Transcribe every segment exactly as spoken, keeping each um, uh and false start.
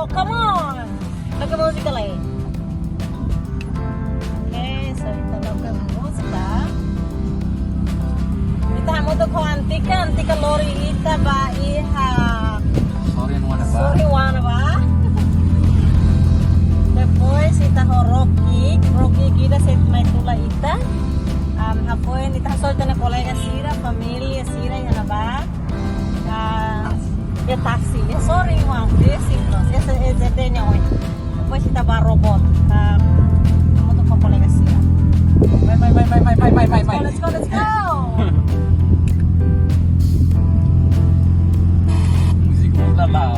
Come on. Loke múzika lai. Oke, so ita loke múzika. Ita hamutuk ho Antika, Antika lori ita ba iha Sorin Wanaba. Sorin Wanaba. Depois ita ho Rocky, Rocky ida sei mai tula ita. Um, hafoin ita hasoru ita-nia kolega sira, família sira iha ne'ebá. Ah, iha taksi, iha Sorin Wanaba, iha Simples, iha E Z D nia oin. Depois ita ba robot, ah, hamutuk ho kolega sira. Vai, vai, vai. Let's go, let's go, let's go. Múzika da Lau.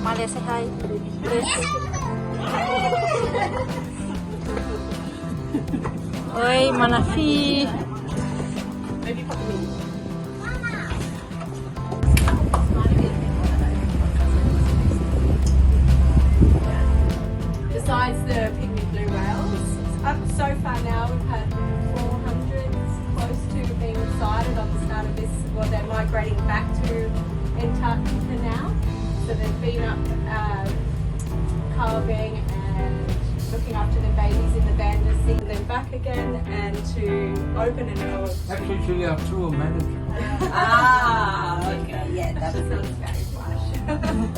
Malia, say hi. Oi, Manafi. Besides the pygmy blue whales, up so far now we've had four hundred close to being sighted on the start of this. Well, they're migrating back to Antarctica now. So they've been up, um, calving and looking after their babies in the Banda Sea, and then back again and to open and go. Actually, Julia, I'm too a manager. Ah, okay. Yeah, that sounds very flash.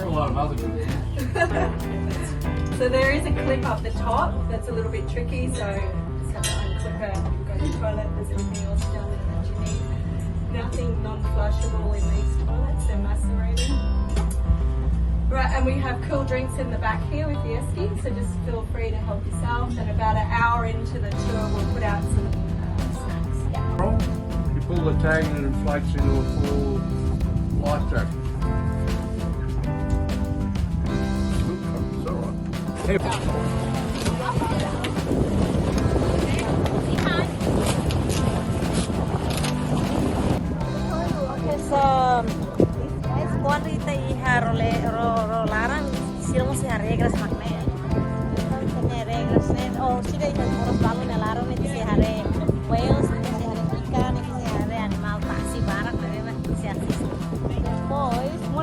A lot of other good things. So there is a clip up the top that's a little bit tricky, so just have to unclip it. You've got your toilet, there's everything else down there that you need. Nothing non-flushable in these toilets, they're macerated. Right, and we have cool drinks in the back here with the esky, so just feel free to help yourself. And about an hour into the tour, we'll put out some, uh, snacks. Yeah. You pull the tag and it inflates into a full life jacket. It's all right. Oke, so, guys, kuandu ita iha ro le-, ro, ro laran, sira mós iha regras mak ne'e. Ita iha regras ne'e, oh, sira iha moras balu nia laran ne'e, sira haree whale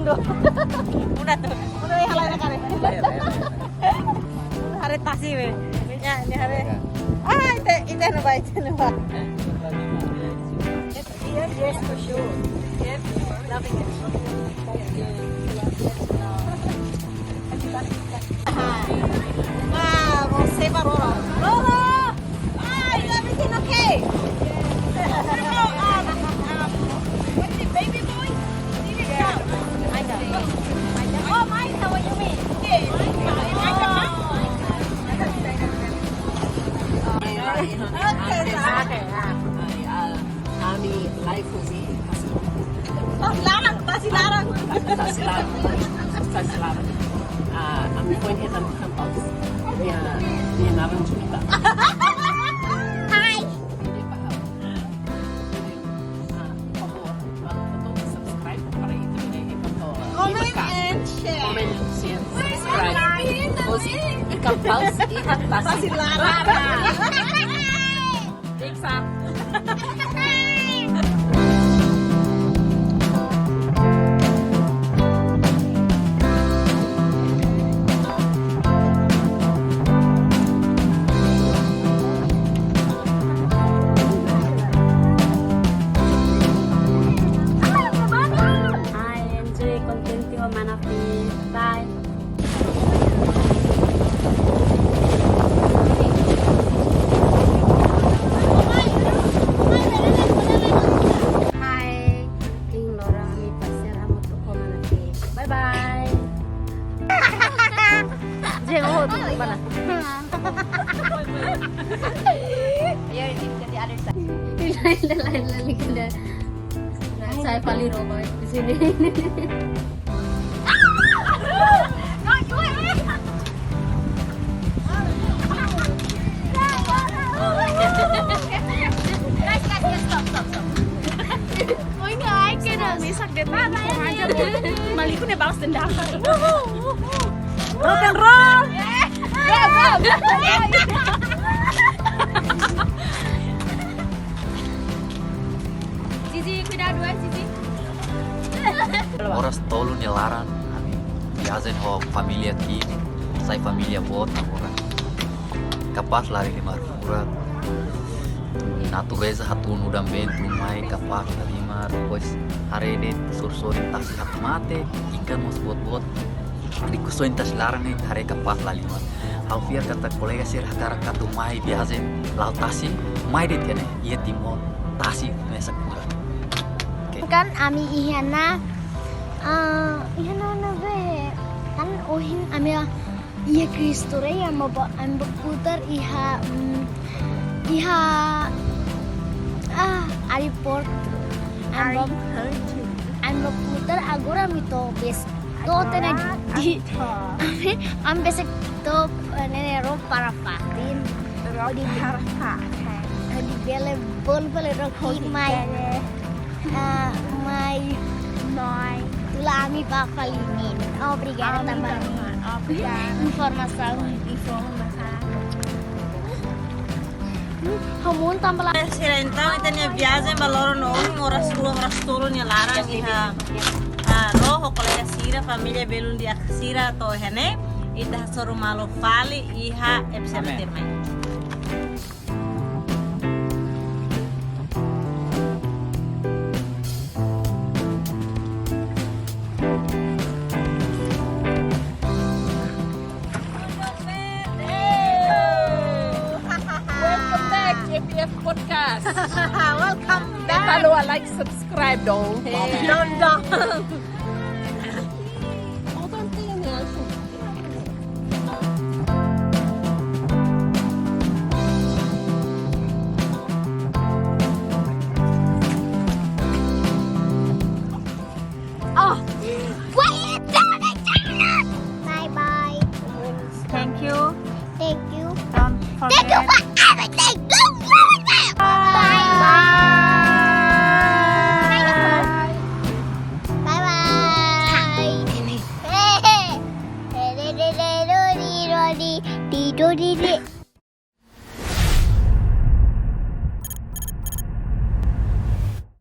Udah tuh. Udah ya, halai nakare. Haree tasi be. Ya, ini haree. Ah, ita, ita no ba, ita no ba. Yes, yes, for sure. Yes, loving it. Wow, Rose ba Roro. Roro! Ah, is everything okay? Um, um, what's it, baby boy? I know. Oh, Maisa, what you mean? Okay. Okay, okay, ah. Ami live hosi. Tasi laran, tasi laran. Tasi laran. Tasi laran. Ah, ami foin hetan kampau. Nia, nia naran Julita. Hai. Ah, por favor, subscribe para itu, eh, comment and share. Comment, share, subscribe. Hosi ikan paus, ikan tasi. Tasi laran. Pixar. I enjoy content ho mana fi. Bye. Hai, ing lora ami pasar hamutuk ho mana fi. Bye bye. Jeng, oh, tu mana? Ya, ini ke di other side. Lain, lain, lain, lain, lain. Saya paling robot di sini. Guys, guys, guys, stop, stop, stop. Oh, ini ai kena misak de tanah, kurang ajar. Maliku ne balas dendam kali. Rock and roll. Go, go, go. Zizi, kuidadu, eh, Zizi. Oras tolu nia laran, ami viajen ho família ki'ik, sai família boot, agora kapás lari limar furak. Natureza hatún udan bentu mai kapás la halimar, depois haree de'it sorin-sorin tasi hakmatek, ikan mós boot-boot. Rikusoin tasi laran ne'e haree kapás la halimar. Ha'u fiar katak kolega sira hakarak atu mai viajen la'o tasi, mai de'it iha ne'e, iha Timor tasi mesak furak. Oke. Kan ami iha ona, eh, iha ona be. Kan ohin ami iha Cristo Rei, ami ba, ami ba putar iha, mm, iha, ah, airport. Ami ba, ami ba putar agora ami to'o bes. To'o tiha ona di, ami, ami besik to'o, eh, ne'e ne'e ró para fatin. Ró para fatin. Hodi bele, bele, bele ró ki'ik mai. Ah, mai. Mai. Tula ami ba fali ninin. Obrigada tanba, obrigada, informasaun. Informasaun. Hamun tanba la. Sira, entaun, ita-nia viajen ba loron ohin, oras rua, oras tolu nia laran iha, ah, ró ho kolega sira, família belun di'ak sira to'o iha ne'e, ita hasoru malu fali iha episode tuirmai. Welcome back, J P F Podcast. Welcome back. Jangan lupa like, subscribe dong. Hey, dong, dong. Oh, wait, don't. Bye bye. Thank you. Thank you. Don't forget. Thank you for everything. Bye bye. Bye bye. Bye bye.